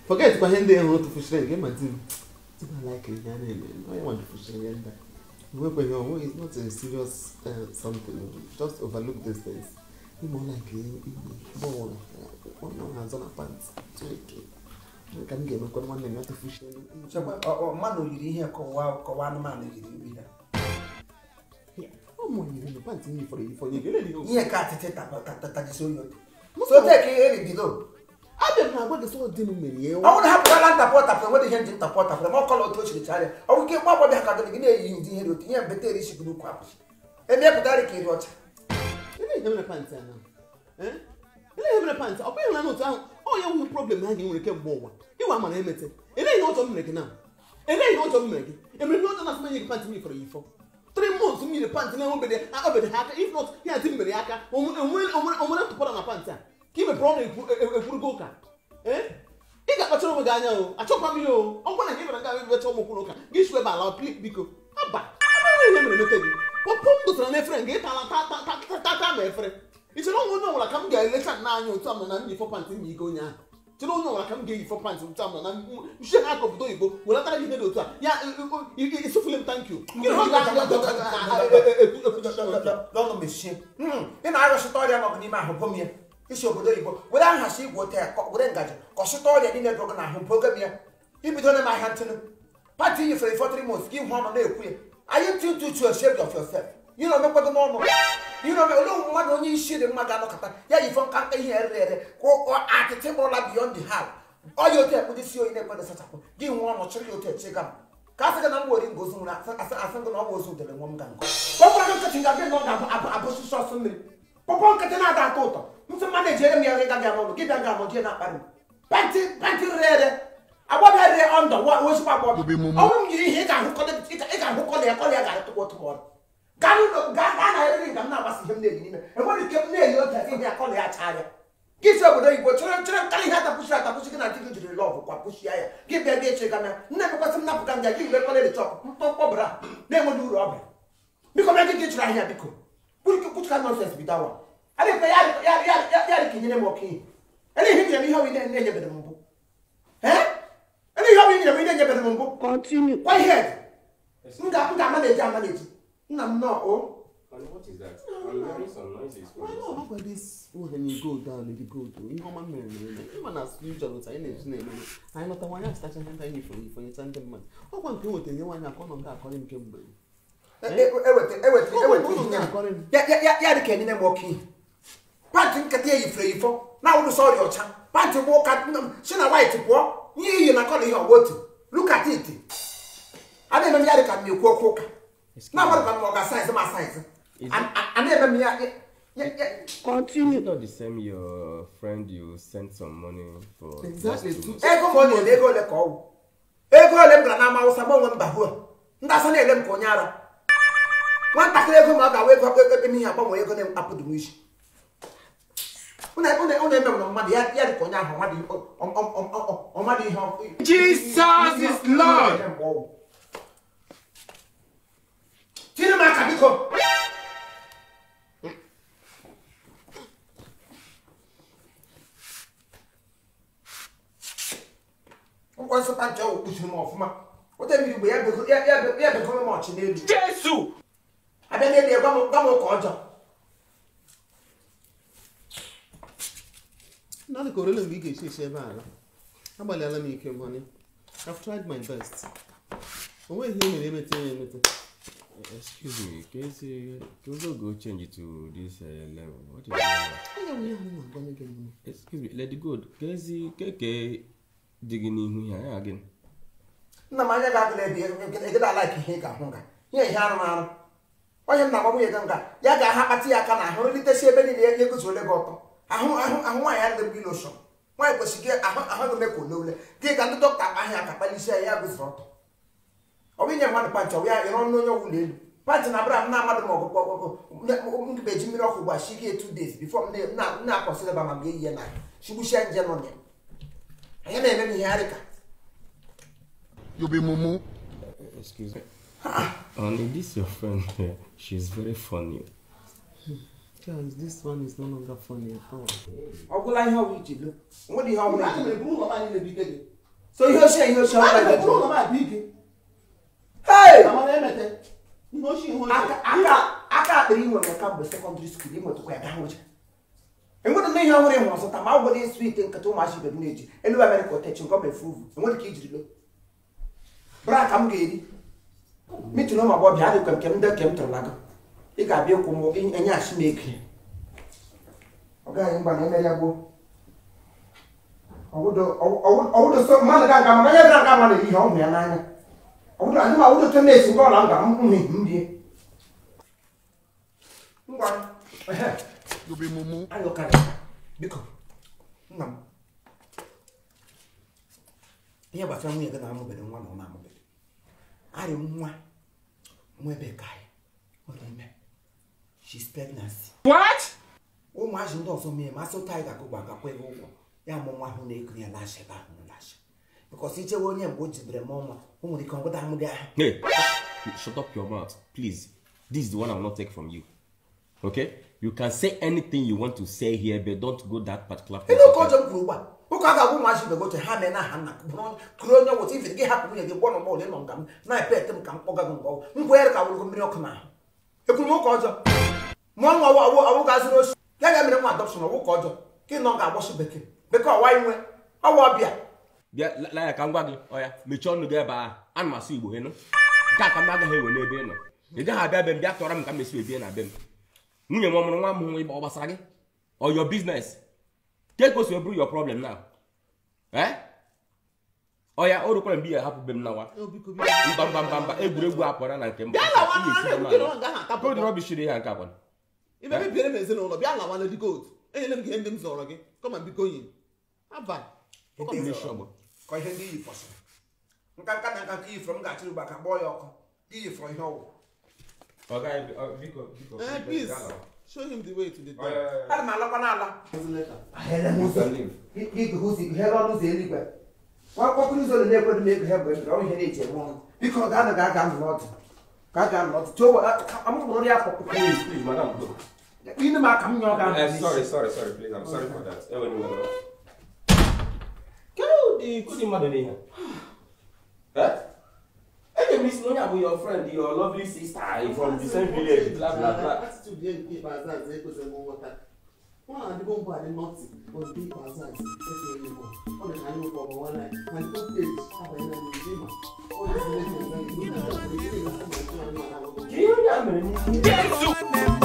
Forget kwa hende hụ tụfuchiri gị ma di m. Like it, I want to push it. It's not a serious something. Just overlook these things. You more like ball. One has on a pants. Can get one not to push it. Man, you hear Kawan man. Oh, you pants in for you. You can't take that. So take it below. I don't know what the sword didn't mean. I want to have to land the water from what the engine to water from all color to the child. I will get what they have to you didn't better issue blue crap. And never directly watch. You didn't have a pants, eh? You didn't have a pants. I'll be on oh, you have a problem hanging when you came more. You are my limit. And then you want to make now. And then you want to make it. And we not enough money pants me for you for 3 months. Me the pants and I won't be there. I'll be the hacker. If not, he has him the hacker. I'm to put on a pants. Give a problem a eh? Ị ga-akpachara onwe gị anya o. Achọkwa m ihe o. Ọ gwa na gị bịara nga bịa chọọ m okwu n'ụka. Gị shwe ebe ala biko. Aba. Amaghị ihe mere mete gị. Pọpọ m dosara n'efere nga ịtala tata ma efere. Ị chere onwe onye ọbụla ka m ga-elecha nna anya otu a m nọ na m yi fọ pantị m yigo onye ahụ. Chere onye ọbụla ka m ga-eyi fọ pantị otu a m nọ na nshi ha aka obodo oyibo welatara gị ihe dị otu a. Ya isufule m thank you. N'ọnụ mechie. Ị na-arịọchite ọrịa nọ gị n'ime ahụ bom ya. Isi obodo oyibo were nhazi igwe ote ya were ngaji kọsịta ọrịa niile dụrụ gị n'ahụ bogo m ya ibido na ahịa ntụnụ pati yifere for 3 months gị hụ ọnụ na-ekwu ya anyị ntị ntụ to ashamed of yourself you know mekwado n'ọnụ you know ole mmadụ onye isi dị mma ga-anọkọta ya yifọ nka nka ihe erere ere ka atịtị gbọrọla beyond the house ọya otu ekpụdị si oyi na-ekwe sachapụ gị hụ ọnụ chịrị ya otu echi ga m ka asị gị na m were ngozi nwere asị gị na ọ bụ ozu udele nwa m ga nkọ kpọkwara gị nkịtị ga gị nọ ga-abụ sọsọ mmiri pọpọ nkịtị na-ada atọ ụtọ ntị mmadụ ejere m ya gị ga n'ụlọ gị bịa ga anọ jee na-akparị m pantị pantị rere ere agbọbịa rere ọndọ ozugbo agbọbịa ọnwụ m yiri ihe ị ga-ahụ kọlị ya kọlị ya ga-atụkwa otu ọrụ gaa n'ụlọ gaa na eriri nga m na-agbasa ihe m na-eyi n'ime enwere ike m na-eyi otu ihe ya kọlị ya chaa ya gị si obodo oyibo chere chere karị ihe atapụchi atapụchi gị na di gị jiri lọvụ kwa pụchia ya gị bịa bịa eche gama nna emekwasị m napụga m ya gị mgbe kọlị chọpụ mkpọmkpọ bra na-enweghị uru ọ bụla biko mẹ gị gị chụrụ ahịa biko kwuchuka nọnsens bido awa adịkwa ya ya ka nyere m ọkụ ihe ele ihe nyere m ihe ọbụ na-enyebere m mbụ ele ihe ọbụ nyere m ihe na-enyebere m mbụ continue kwa ihe m ga-ama na-eji nna m nọ o. What is that? I'm hearing some noises. Why not? How about this? When you go down, you go to. You know, man, even as usual, I know. I not the one that's touching hand for you for your Sunday man. Oh, one thing with you, one I call on that calling him. Ya ya ka nyere m ọkụ ihe pantị nkata ya yifere yifọ na awụrụ sọrị ọcha pantị bụ ụka si na white pụọ ihe iyi na kọlọ ihe ọwa otu look at it a na-eme m ya dị ka m na-ekwu okwu ụka na amadụ ka m ọ ga-asaizi m asaizi a na-eme m ya continue. Is it not the same your friend you sent some money for? Exactly. Ego m ọ na-ele ego ole ka ọ wụ ego ole m gara n'ama awụsa gbanwe mba hụ ndị asa na-ele m ka onye ara nwatakịrị ego ma ọ ga-awa ego ebe ihe agbanwe ego na-apụdụ m isi unu eme m na mmadụ ya dị ka onye ahụ ọmadụ ihe Jesus is Lord. Tiri m aka biko ngwa nsọ pantị ọwụ kpuchiri m ọfụma ote mmiri mgbe ya bekọrọ m ọchị n'elu Jesu abịa n'elu ya gwa m ụka ọjọọ Naanị ka orele mgbe ị ga-echi echi ebe ala agbalịala m ike m honey. I've tried my best. O nweghị ihe mere emete ya emete. Excuse me, can you go change it to this level? What is it? Excuse me, Lady Gold, Casey, Keke, digging in here again. Nna m anya ga-agụla ebe egeda like ihe ị ga-ahụ nga ihe ihe arụ arụ onye m na-agba nwunye gị nga ya ga-aha akpati ya aka na ahụ ritesi ebe niile ya eguzuole gị ọtọ ahụ ahụ ahụ nwaanyị adịghị gị loshọn nwaanyị kwesịrị gị ahụ ahụ gị mee ka ole ule gị ga ndị dọkịta akpa ahịa aka kpalisi ya ya guzoro ọtọ ọ bụ inye mmadụ pantị ọ bụ ya ịrọ ọnụ onye ọgwụ n'elu pantị na abụra m na-amadụ ma ọgụgụ ọgụgụ m ga-eji mmiri ọkụ gba shi gị 2 days before m na-akọsịrị ba ma m ga-eyi ya na shigbuchia nje nọ na ya anyị na-eme m ihe arịka. You be mumu. Excuse me. Honey, this your friend here. She's very funny. Charles, this one is no longer funny at all. Ọ gwụla ihe ọbụla iji lo nwere ihe ọbụla iji lo. So ihe ochie ihe ochie ọbụla iji lo. Hey! Aka akpịrị i nwere kamgbe secondary school ị nwetụkwa ya gaa ụja. Enwere m ihe ọhụrụ ị hụrụ zụta ma ọ gwụla sweet nkịta ụmụazị ibe m na-eji elu Amerịka otechi nke ọ bụ efu uvu enwere ka ijiri lo. Bra ka m ga-eri mitin ụmụ agbọghọbịa adịkwa nke m ndị ke m tụrụ na gị ị ga-abịa ịkwụ m enyeghachi m ego ọ gaghị mgba na emere ya gboo ọwụdo so mmadụ ga nga mana onye gara nga mmadụ ihe ọ hụ ya n'anya ọwụdo adị m awụdo to na-esi nke ọla m ga m hụ m rie ngwa ayọkarị biko nna m ihe gbasara nwunye gị na-amụbeghị nwa na ọ na-amụbeghị arị m nwa nwa ebe ka anyị ọ dị ime. She's pregnancy. What? Ụmụazị ndị ọzọ mee ma asị ụtọ anyị ga-agụgba agakwa ego ụgwọ ya mụ nwa ahụ na-ekiri ya lasha ebe ahụ lasha because ichewe onye mgbe o jidere m ọnwa o nwere ike ọgụda amụdị ahụ. Hey, shut up your mouth, please. This is the one I will not take from you. Okay? You can say anything you want to say here, but don't go that particular place. Ị ụka ọjọọ m kwuru ugbu a ụka a ga-agwa ụmụazị ibe gị oche ha mee na aha nna kụrụ onye wụta ife gị hapụ nwunye gị gbọ nọ n'ụlọ ịnọ nga m na-epe ete m ka m kpọga gị ngọ m kwenyere ka wụrụgo mmiri ọkụ n'ahụ ekwuru m ụka ọjọọ mụọ nwa ọwụ ga-azụrụ osi ya ga mere nwa adọpshọn ọwụ ụka ọjọọ ka ị nọ ga-agbọsị bekee bekee ọwa inwe ọwa ọbịa bịa laa ya ka m gwa gị ọya mechie ọnụ gị ebe ahụ ana m asụ Igbo ịnụ nke a ka m agaghị ewe n'ebe ị nọ ị gaghị abịa be m bịa tọrọ m ka m esi ebie na be m nwunye m ọ mụrụ nwa m hụ ọ gbasara gị or your business ke ka o si bụrụ your problem now eh ọya o rukwara mgbe ya hapụ be m nawa mba mba mba mba egwuregwu apụra na nke m God rubbish dị ya nke akwa ibe mebiere m ezinụlọ bịa lawa Lady Gold enyere m gị ihe ndị m zọrọ gị kọma biko yi aba ka ihe ndị yi fọsịrị nka nka na nka ka iyi fọrọ m ga-achịrị ugbu a ka kpọọ ya ọkụ gị yi fọrọ ihe ọgwụ. Please show him the way to the door. Ana m alakwa n'ala ighe ọnụ ụzọ eluigwe nwakwọkụrụ ụzọ na-ekwedo m ego ha bụ ebere ọrụ ihe na-eji eme ọnụ biko ọ ga-anọ ga-aga nọ n'ọdụ ka a ga-anọ n'ọdụ tụọ amụkpụrụ ya afọ. Please, madam, go. Inu m aka m nyụọ ga Sorry, sorry, sorry, please. I'm sorry for that. Kedu mmadụ n'ihe? Eh? Your friend, your lovely sister from the same village, blah blah blah. Attitude here in Ikpeazụ azụ ekwesịghị m nghọta. Nwa na-adịgo mbụ adị nọtị, ozugbo Ikpeazụ azụ ekwesịghị m. Ọ dị ka anyị ụkọ ọgbọ nwanne anyị, ma ndị peji abanye na ndị ma. Ọ dị ka ndị ọzọ ndị ọzọ ndị ọzọ ndị ọzọ. Ka ihe onye a mere n'isi.